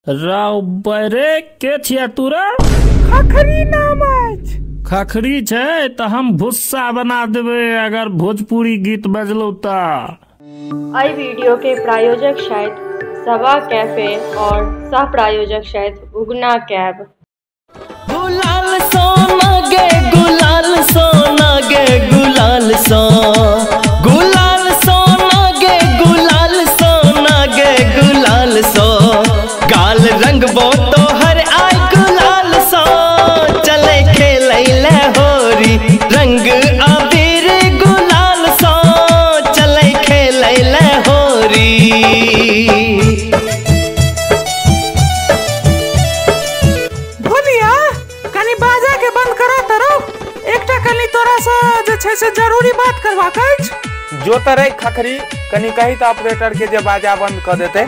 राव बरे के छिया तोरा? खखरी नाम अछि। खखरी छै तऽ हम भुस्सा बना देबै अगर भोजपुरी गीत बजलौ तऽ। एहि वीडियो के प्रायोजक छथि सबा कैफे और सह प्रायोजक छथि उगना कैब। गुलाल सोना गे गुलाल सोना गे गुलाल सो गुलाल सोना गे गुलाल सोना गे गुलाल सो गाल रंगबो तो हर आय गुलाल सो चले खेलै ले होरी रंग अबीर गुलाल सो चले खेलै ले होरी। भोलिया कनी बाजा के बंद करा तरो, एकटा कनी तोरा से जे छै से जरूरी बात करबाक अछि। जो तरे खखरी कनी कही त ऑपरेटर के जे बाजा बंद क देते।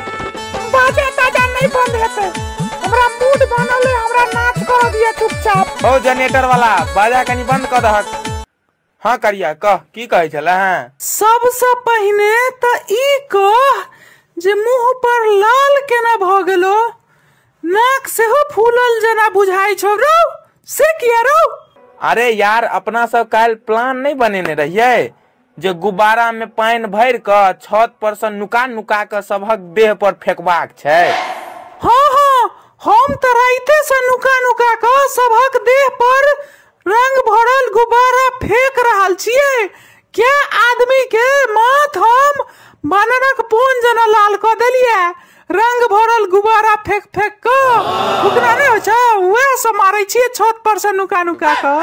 बाजा ताजा नहीं बंद हेतै, हमरा मूड बनल है, हमरा नाच कर दिया चुपचाप। ओ जनरेटर वाला बाजा कनी बंद क दहक। हाँ करिया कह की कहै छला? हाँ सबसे पहिने त ई कह जे मुंह पर लाल केना भ गेलो, नाक सेहो फूलल जेना बुझाइ छौ रौ, से किया रौ? अरे यार अपना सब काल्हि प्लान नहीं बनेने रहियै जे गुब्बारा में पानि भरि क छत पर से नुका नुका क सबहक देह पर फेंकबाक छै। हाँ हाँ हम त राइते से नुका नुका क सबहक देह पर रंग भरल गुब्बारा फेंक रहल छियै। क्या आदमी के माथ हम बानरक पोन जेना लाल क देलियै, रंग भरल गुब्बारा फेंक फेंक क। फुकना नहि होइ छै वएह सब मारै छियै छत पर से नुका नुका क।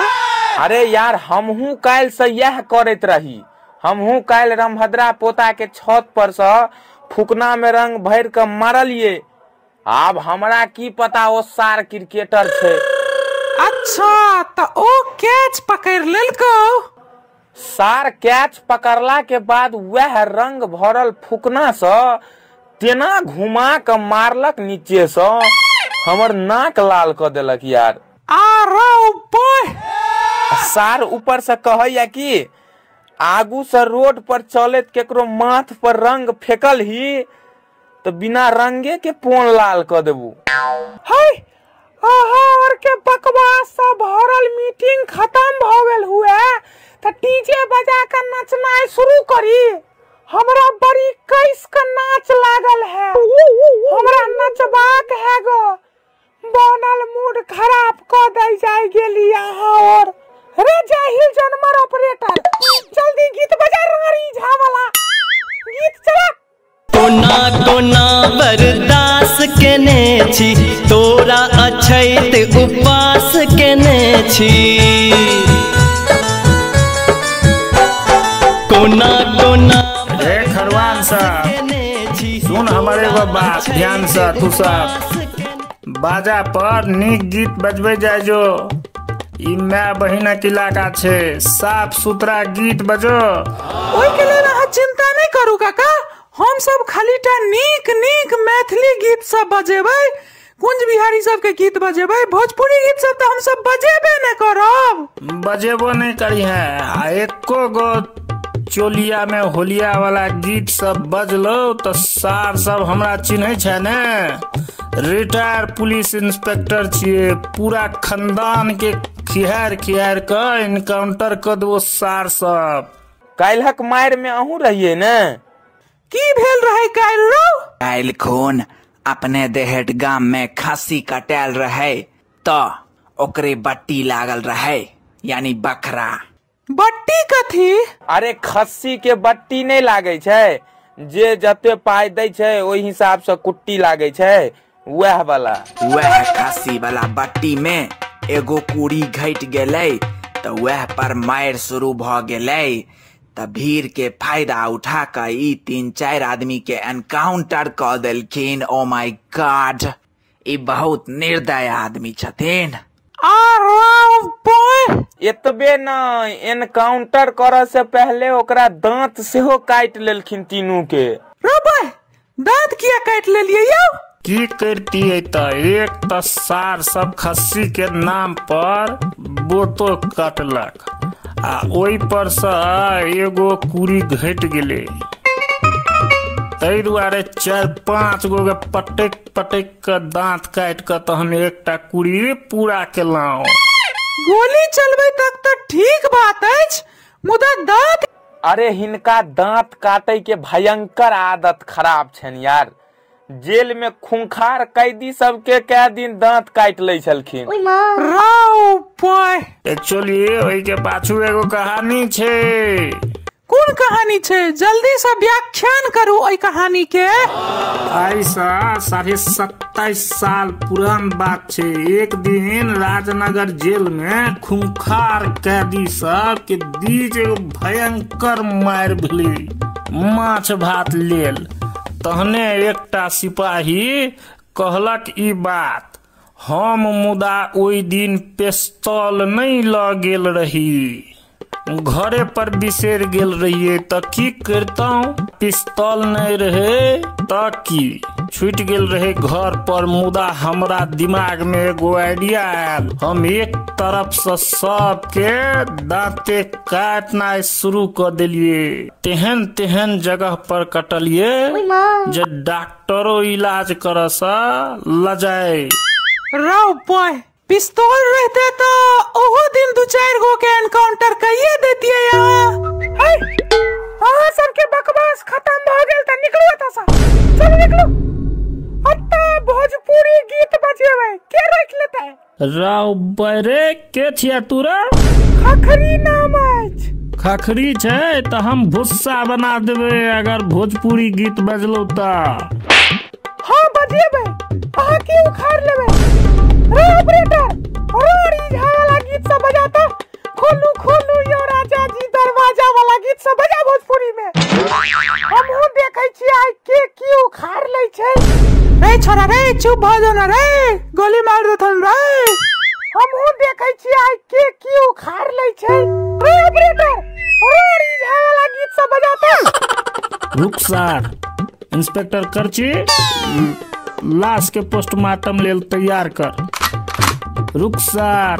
अरे यार हमहूँ काल्हि से इएह करैत रही, हमहूँ काल्हि रामभद्रा पोता के छत पर से फुकना में रंग भरि क मारलियै। आब हमरा की पता ओ सार क्रिकेटर छै। अच्छा त ओ कैच पकड़ि लेलकौ? सार कैच पकड़ला के बाद वएह रंग भरल फुकना से तेना घुमा क मारलक नीचे से हमर नाक लाल क देलक यार। आ रौ बोय सार ऊपर से कहैया कि आगू से रोड पर चलैत केकरो माथ पर रंग फेकल ही तो बिना रंगे के पोन लाल क देबू। है अहाँ और के बकवास सब भरल मीटिंग खत्म भ गेल हुए त डीजे बजा के नचनाइ शुरू करी। हमरा बड़ी कैस के नाच लागल है, हमरा नचबाक है गो, बनल मूड खराब क दै जाय गेली अहाँ और। रे जाहिल जानवर ऑपरेटर जल्दी गीत बजा रारी झा वाला गीत चला। कोना कोना बर्दाश्त केने छी तोरा अछैत उपास केने छी। कोना कोना रे खरवान साहब सुन हमर एगो बात ध्यान से, तू सब बाजा पर नीक गीत बजबै जाय जो, ई my बहिनक इलाका छै, साफ सुथरा गीत बजो। ओहि के लेल अहाँ चिंता नहीं करू काका, हम सब खाली टा नीक नीक मैथिली गीत सब बजेबै, कुंज बिहारी सब के गीत बजेबै, भोजपुरी गीत सब तऽ हम सब बजेबे नहीं करब। बजेबो नहीं करी है आ एको गो चोलिया में होलिया वाला गीत सब बजलो तो सार सब हमरा चिन्है छै ने, रिटायर पुलिस इंस्पेक्टर छियै, पूरा खानदान के खिहार खिहार क इनकाउंटर क देबो सार सब। काल्हक मारि में अहूँ रहियै ने? की भेल रहे काल्हि रौ? काल्हि खून अपने देहट गाम में खस्सी कटायल रहे त ओकरे बट्टी लागल रहे, यानी बकरा। बट्टी कथी? अरे खस्सी के बट्टी नहीं लागे छै, जे जते पाई दै छै ओहि हिसाब से कुट्टी लागे छै, वएह वाला। वएह खस्सी वाला बट्टी में एगो कुड़ी घटि गेलै त वएह पर मारि शुरू भ गेलै, त भीड़ के फायदा उठा क ई 3-4 आदमी के एनकाउंटर क देलखिन। ओ my God, ई बहुत निर्दय आदमी छथिन। आ रौ बोय एतबे न एनकाउंटर करऽ से पहले ओकरा दांत सेहो काटि लेलखिन तीनू के। रौ बोय दांत किया काटि लेलियै यौ? की करतियै त एक त सार सब खस्सी के नाम पर बोतो काटलक आ ओहि पर से एगो कुड़ी घटि गेलै। ताहि दुआरे 4-5 गो के पटक पटक के दांत काटि के तहन एकटा कुड़ी पूरा केलहुँ। गोली चलबै तक तऽ ठीक बात अछि, मुदा दांत। अरे हिनका दांत काटे के भयंकर आदत खराब छनि यार। जेल में खूंखार कैदी सबके कै दिन दांत काटि लै छलखिन। एक्चुअली ओहि के पाछू एगो कहानी छै। कोन कहानी छै? जल्दी से व्याख्यान करू ओहि कहानी के। आइ से 27.5 साल पुरान बात छै। एक दिन राजनगर जेल में खूंखार कैदी सब के बीच एगो भयंकर मारि भेलै माछ भात लेल। तहने एकटा सिपाही कहलक ई बात, हम मुदा ओहि दिन पिस्तौल नहीं ल गेल रही, घरे पर बिसरि गेल रहिए, त की करतहुँ, पिस्तौल नहीं रहे त की, छूट गेल रहे घर पर। मुदा हमरा दिमाग में एगो आइडिया आयल, हम एक तरफ से सबके दांते काटनाइ शुरू क देलिए। तेहन तेहन जगह पर कटलिए जे डॉक्टरो इलाज करऽ से लजाए। रौ पाय, पिस्तौल रहते तो ओहो दिन 2-4 गो के एनकाउंटर कहिए देतिए। यहाँ अहाँ सबके बकवास खत्म भ गेल त निकलू एतऽ से, चलू निकलू। अत्ता भोजपुरी गीत बजेबै के रोकि लेतै? रौ बरे के छिया तोरा? खखरी नाम अछि। खखरी छै त हम भुस्सा बना देबै अगर भोजपुरी गीत बजलौ त। हाँ बजेबै, अहाँ के उखाड़ लेबै। रे ऑपरेटर, रोड़ी झा वाला गीत सब बजाता, खोलू खोलू यो राजा जी दरवाजा वाला गीत सब बजा भोजपुरी में। हमहू देखै छियै आइ के की उखाड़ लै छै। रे छोरा रे, चुप भ जो ना रे, गोली मार देथन रे। हमहू देखै छियै आइ के की उखाड़ लै छै। रे ऑपरेटर, रोड़ी झा वाला गीत सब बजाता। रुक सार, इंस्पेक्टर करची लाश के पोस्टमार्टम लेल तैयार कर। रुक सार।